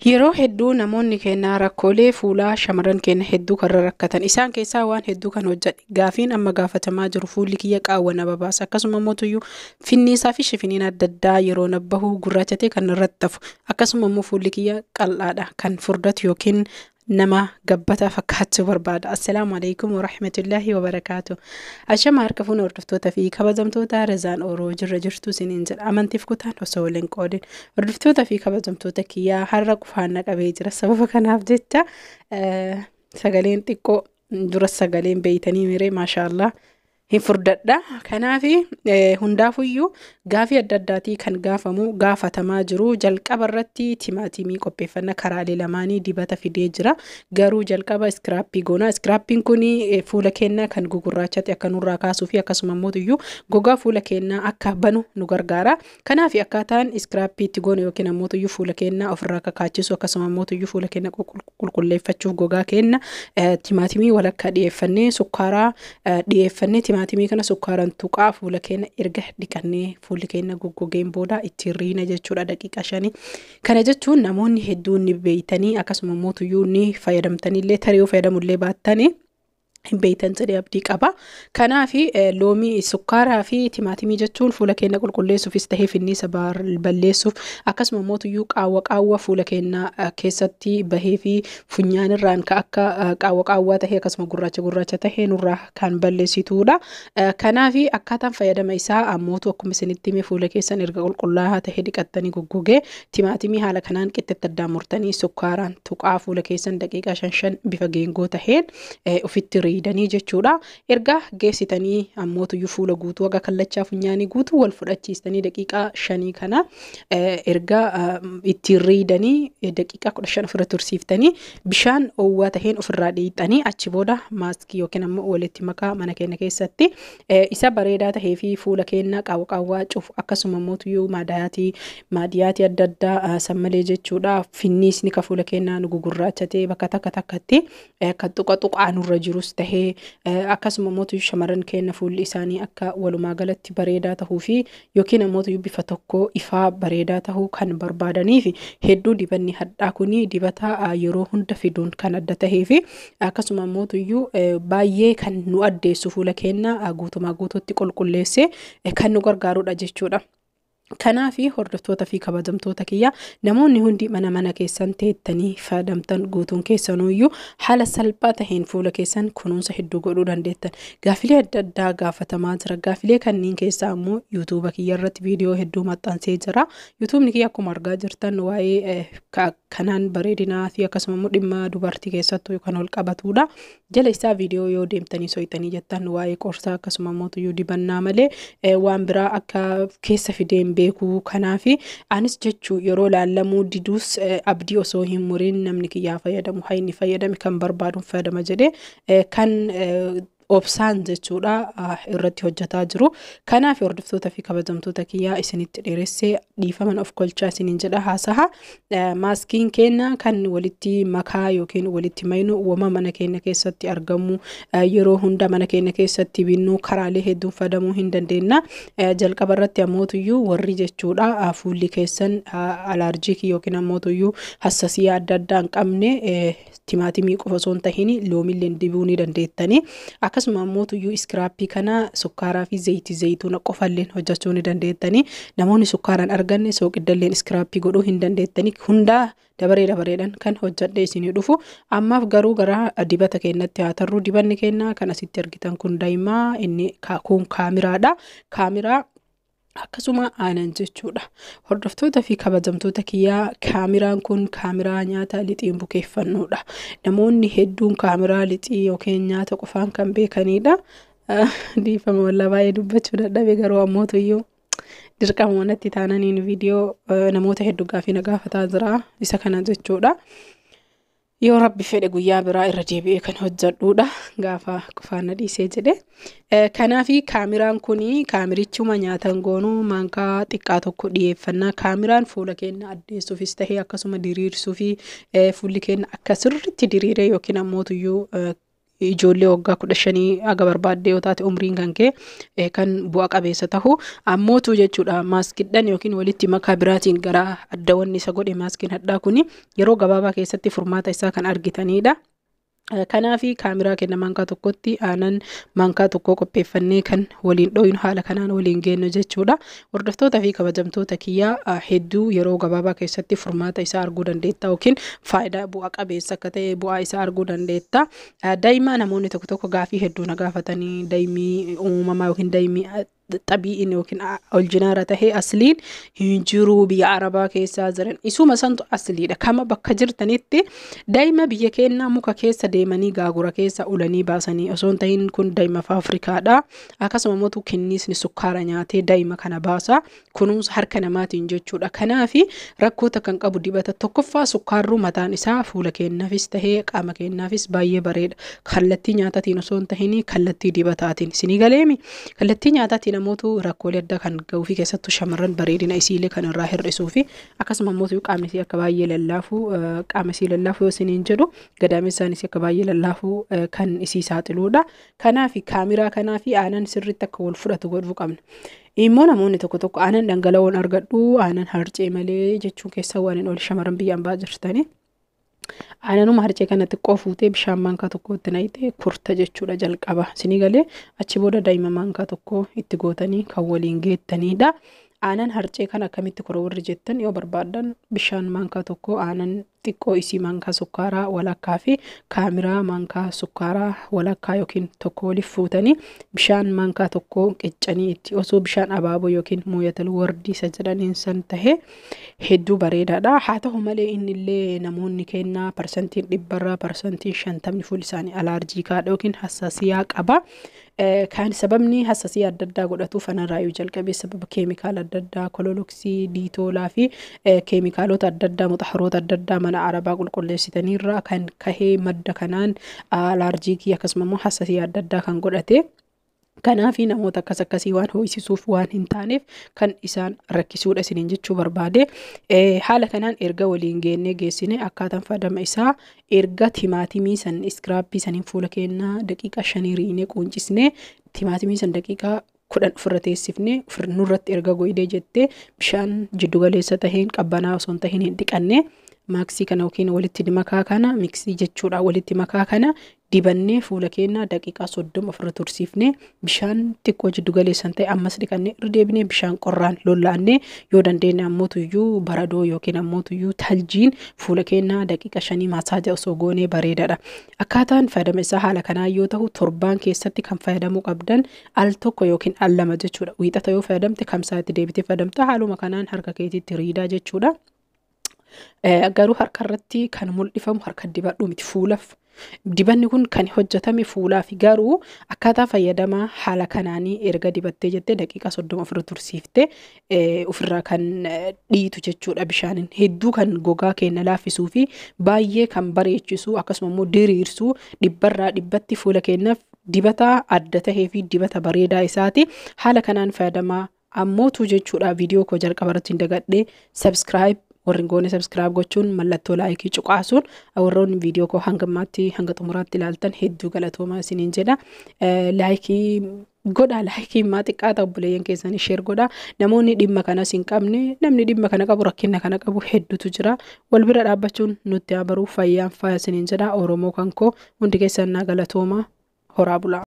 Yeroo hedduu namoonni keenya rakkoolee fuulaa shamarran keenya hedduu kan rakkatan isaan keessaa waan hedduu kan hojjedhe gaafiin amma gaafatamaa jiru fuulli kiyya qaawwa na babaasa akkasuma mootuyyuu finniisaa fi shifiniin adda addaa yeroo na bahu gurraachatee kan irratti hafu akkasuma immoo fuulli kiyya qal'aadha kan furdatu yookiin nama gabbataa fakkaachuu barbaada. Assalaamu alaikum warahmatullaahi wabarakaatu. Ashama harka fuuna hordoftoota fi kabajamtoota Rezaan Oroo jirra jirtu isiniin jedha. Amantiif kutaan osoo waliin qoodin. Hordoftoota fi kabajamtoota kiyyaa har'a qufaan na qabee jira. Sababa kanaaf jecha sagaleen xiqqoo dura sagaleen beeytanii miree maashaallah hin furdadha. Kanaaf hundaafuyyuu gaafii adda addaatii kan gaafamu gaafatamaa jiru. Jalqaba irratti timaatimii qopheeffanna karaalee lamaanii dibata fidee jira. Garuu jalqaba iskiraappii goona. Iskiraappiin kun fuula keenyaa kan gugurraachate akka nurraa kaasuu fi akkasuma immoo gogaa fuula keenyaa akka banu nu gargaara. Kanaaf akkaataan iskiraappii itti goonu yookiin ammoo fuula keenyaa ofirraa kakaachisu akkasuma immoo fuula keenya qulqulleeffachuuf gogaa keenya timaatimii walakkaa dhiyeeffannee sukkaaraa dhiyeeffannee timaatimii kana sukkaaraan tuqaa fuula keenya erga dhiqannee fuulli keenya goggogeen booda ittiin riina jechuudha daqiiqa 5. Kana jechuun namoonni hedduun ni beeytanii akkasuma mootuyyuu ni fayyadamtanillee tarii yoo fayyadamullee baattanii hin beeytan jedhee abdii qaba. Kanaaf loomii sukkaaraa fi timaatimii jechuun fuula keenya qulqulleessuufis tahee finniisa balleessuuf akkasuma mootuyyuu qaawwa qaawwa fuula keenya keessatti bahee fi funyaanirraan ka akka qaawwa qaawwaa tahee akkasuma gurraacha gurraacha tahee nurraa kan balleessituudha. Kanaaf akkaataan fayyadama isaa ammootu akkuma isinitti hime fuula keessan erga qulqullaa'aa tahee dhiqattanii goggogee timaatimii haala kanaan qixxetti addaan murtanii sukkaaraan tuqaa fuula keessan daqiiqaa 5 bifa geengoo taheen ofitti riidanii jechuudha. Erga geessitanii ammootuyyuu fuula guutuu haga kallachaa funyaanii guutuu wal fudhachiistanii daqiiqaa 5 kana erga ittiin riidanii daqiiqaa 15 ofirra tursiiftanii bishaan oowwaa taheen ofirraa dhiixanii achi booda maaskii yookiin ammoo walitti makaa mana keenya keessatti isa bareedaa tahee fi fuula keenya qaawwa qaawwaa cufu akkasuma ammootuyyuu maadiyaatii adda addaa sammalee jechuudha. Finniisni ka fuula keenyaa nu gugurraachatee bakka takka takkatti kan tuqa tuqaa nurra jirus tahee akkasuma mootu shamarran keenya fuulli isaanii akka walumaa galatti bareedaa tahuu fi yookiin ammoo bifa tokko ifaa bareedaa tahuu kan barbaadanii fi hedduu dibanni hadhaa kuni dibata yeroo hunda fiduun kan adda tahee fi akkasuma mootuyyuu baay'ee kan nu addeessu fuula keenya guutumaa guutuutti qulqulleessee kan nu gargaarudha jechuudha. Kanaaf hordoftoota fi kabajamtoota kiyya namoonni hundi mana mana keessan teettanii fayyadamtan guutuun keessanuyyuu haala salphaa taheen fuula keessan kunuunsa hedduu godhuu dandeettan. Gaafilee adda addaa gaafatamaa jira. Gaafilee kanneen keessaa ammoo yuutuuba kiyya irratti viidiyoo hedduu maxxansee jira. Yuutuubni kiyya akkuma argaa jirtan waa'ee kanaan bareedinaa fi akkasuma immoo dhimma dubartii keessattuu kan ol qabatudha. Jala isaa viidiyoo yoo deemtanii soyitanii jettan waa'ee qorsaa akkasuma immoo dibannaa malee waan biraa akka keessa fideen beekuu. Kanaaf anis jechuu yeroo laallamuu diduus abdii osoo hin muriin namni kiyyaa fayyadamu haa inni fayyadame kan barbaaduun fayyadama jedhee kan obsaan jechuudha irratti hojjetaa jiru. Kanaaf hordoftoota fi kabajamtoota kiyyaa isinitti dheeressee dhiifaman of kolchaa isiniin jedha haasaha. Maaskiin keenya kan walitti makaa yookiin walitti maynu uumama mana keenya keessatti argamu yeroo hunda mana keenya keessatti binnu karaalee hedduun fayyadamuu hin dandeenya. Jalqaba irratti ammootuyyuu warri jechuudha fuulli keessan alaarjikii yookiin ammootuyyuu hassasiyaa adda addaa hin qabne timaatimii qofa osoo hin tahin loomillee dibuu ni dandeettani. Akkasuma ammootuyyuu iskiraappii kana sukkaaraa fi zayitii zayituuna qofalleen hojjechuu ni dandeettani. Namoonni sukkaaraan arganne sooqiddalleen iskiraappii godhuu hin dandeettani. Hundaa dabaree dabareedhaan kan hojjedhe isinii dhufu. Ammaaf garuu gara dibata keenyatti haa tarru. Dibanni keenya kan asitti argitan kun daa'imaa inni kun kaamiraadha. Kaamiraa akkasuma aanan jechuudha. Hordoftoota fi kabajamtoota kiyyaa kaamiraan kun kaamiraa nyaata lixiin bukeeffannuudha. Namoonni hedduun kaamiraa lixii yookiin nyaata qofaan kan beekanidha. Dhiifama wallaa baay'ee dubbachuu dadhabe garuu ammootuyyuu dirqama manatti taananiin viidiyoo namoota hedduu gaafii na gaafataa jira isa kana jechuudha. Yoo rabbi fedhe guyyaa biraa irra deebi'ee kan hojjedhuudha gaafa qofaan na dhiisee jedhe. Kanaaf kaamiraan kun kaamirichuma nyaatan goonuu maankaa xiqqaa tokko dhiyeeffannaa. Kaamiraan fuula keenya addeessuufis tahee akkasuma diriirsuu fi fuulli keenya akka sirriitti diriiree yookiin ammootuyyuu Ijoollee waggaa 15 haga barbaadde yoo taate umriin kan kee kan bu'a qabeessa tahu ammootu jechuudha. Maaskidhan yookiin walitti makaa biraatiin gara adda wanni isa godhe maaskiin hadhaa kuni yeroo gabaabaa keessatti furmaata isaa kan argitanidha. Kanaafi kaameraa kenna maankaa tokkotti aanan maankaa tokko qopheeffannee kan waliin dhoyinu haala kanaan waliin geenyu jechuudha. Hordoftoota fi kabajamtoota kiyyaa, hedduu yeroo gabaabaa keessatti furmaata isaa arguu dandeetta yookiin faayidaa bu'a qabeessa akka ta'e bu'aa isaa arguu dandeetta. Daa'ima namoonni tokko tokko gaafii hedduu na gaafatanii, daa'imni uumamaa yookiin daa'imni xabii'in yookiin oljinaara tahee asliin hin jiru biyya arabaa keessaa jiran, isuma santu asliidha. Kama bakka jirtanitti daa'ima biyya keenyaa muka keessa deemanii gaagura keessa ulanii baasanii osoo hin tahin, kun daa'ima Afrikaadha. Akkasuma immoo kinniisni sukkaara nyaatee daa'ima kana baasa, kunuunsa harka namaatiin jechuudha. Kanaafi rakkoota kan qabu dibata tokkoffaa sukkaarruu mataan isaa fuula keenyaafis tahee qaama keenyaafis baay'ee bareeda. Kallattii nyaataatiin osoo hin tahin kallattii dibataatiin isinii galeemi. Kallattii nyaataatiin ammoo rakkoolee addaa kan ga'uu fi keessattuu shamarran bareedina isiilee kan irraa hir'isuu fi akkasuma immoo qaamni isii akka baay'ee lallaafu, qaama isii lallaafu yoo isiniin jedhu gadaamessaan isii akka baay'ee lallaafu kan isii saaxiluudha. Kanaaf kaamiraa kanaa fi aanan sirriitti akka wal fudhatu godhuu qabna. Immoo namoonni tokko tokko aanan dhangala'oon argadhu, aanan harcee malee jechuun keessa waan hin oole, shamarran biyya ambaa jirtanii. Aananuma harcee kana xiqqoo fuutee bishaan maankaa tokko itti naqxee kurta jechuudha jalqaba. Isinii galee? Achi booda daa'ima maankaa tokko itti gootanii kan waliin geettanidha. Aanan harcee kana akkamitti kora warri jettan, yoo barbaaddan bishaan maankaa tokko, aanan xiqqoo isii maankaa sukkaaraa walakkaa fi kaamiraa maankaa sukkaaraa walakkaa yookiin tokko waliif fuutanii bishaan maankaa tokko qiccanii itti osoo bishaan abaaboo yookiin mooyatal wardii isa jedhaniin san tahee hedduu bareedaadha. Haa ta'u malee innillee namoonni kennaa 100%rraa 50% fuulli isaanii alaarjiikaadha yookiin hassasiyaa qaba. Kan sababni hassasii adda addaa godhatuuf anarraayyuu jalqabee sababa keemikaala adda addaa, kololoksii, diitoolaa fi keemikaalota adda addaa, muxaharoota adda addaa mana arabaa qulqulleessitaniirraa kan kahee madda kanaan alaarjiikii akkasuma immoo hassasii adda addaa kan godhate. Kanaafi namoota akkas akkasii waan ho'isisuuf waan hin taaneef kan isaan rakkisuudha isiniin jechuu barbaade. Haala kanaan erga waliin geennee geessine, akkaataan fayyadama isaa erga timaatimii san iskiraapbii saniin fuula keenyaa daqiiqaa 5 riinee quuncisnee, timaatimii san daqiiqaa 10 ofirra teessifnee nurratti erga goydee jettee, bishaan jiddugaleessa taheen qabbanaa osoo hin tahin hin dhiqanne, maaksii kana yookiin walitti makaa kana, miksii jechuudha, walitti makaa kana dibannee fuula keenyaa daqiiqaa 30 ofirra tursiifnee, bishaan xiqqoo jiddugaleessan ta'e ammas dhiqannee, irra deebinee bishaan qorraan lollaannee, yoo dandeenye ammootuyyuu baradoo yookiin ammootuyyuu taljiin fuula keenyaa daqiiqaa 5 maasaaja osoo goonee bareedaadha. Akkaataan fayyadama isaa haala kanaa yoo ta'u, torbaan keessatti kan fayyadamuu qabdan al tokko yookiin al lama jechuudha. Wiixata yoo fayyadamte kamsaa itti deebitee fayyadamta, haaluma kanaan harka keetiitti riidaa jechuudha. Garuu harka irratti kan mul'ifamu harka dibadhu miti, fuulaaf. Dibanni kun kan hojjetame fuulaaf, garuu akkaataa fayyadamaa haala kanaanii erga dibattee jettee daqiiqaa 30 ofirra tursiiftee ofirraa kan dhiitu jechuudha bishaaniin. Hedduu kan gogaa keenya laaffisuu fi baay'ee kan bareechisu akkasuma immoo diriirsuu, 100% fuula keenyaaf dibata adda tahee fi dibata bareedaa isaati. Haala kanaan fayyadamaa ammootu jechuudha. Viidiyoo koo jalqaba irratti hin dagadhee subscribe warri goone subscribe gochuun, mallattoo laayikii cuqaasuun, warroonni viidiyoo koo hanga ammaatti hanga xumuraatti ilaaltan hedduu galatoomaa isiniin jedha. Laayikii godhaa, laayikii maa xiqqaata, obboleeyyan keessanii share godhaa. Namoonni dhimma kanas hin qabne, namni dhimma kana qabu, rakkina kana qabu hedduutu jira. Wal bira dhaabbachuun nutti haa baruu. Fayyaan faaya isiniin jedha. Oromoo kan koo hundi keessan naa galatoomaa, horaa bulaa.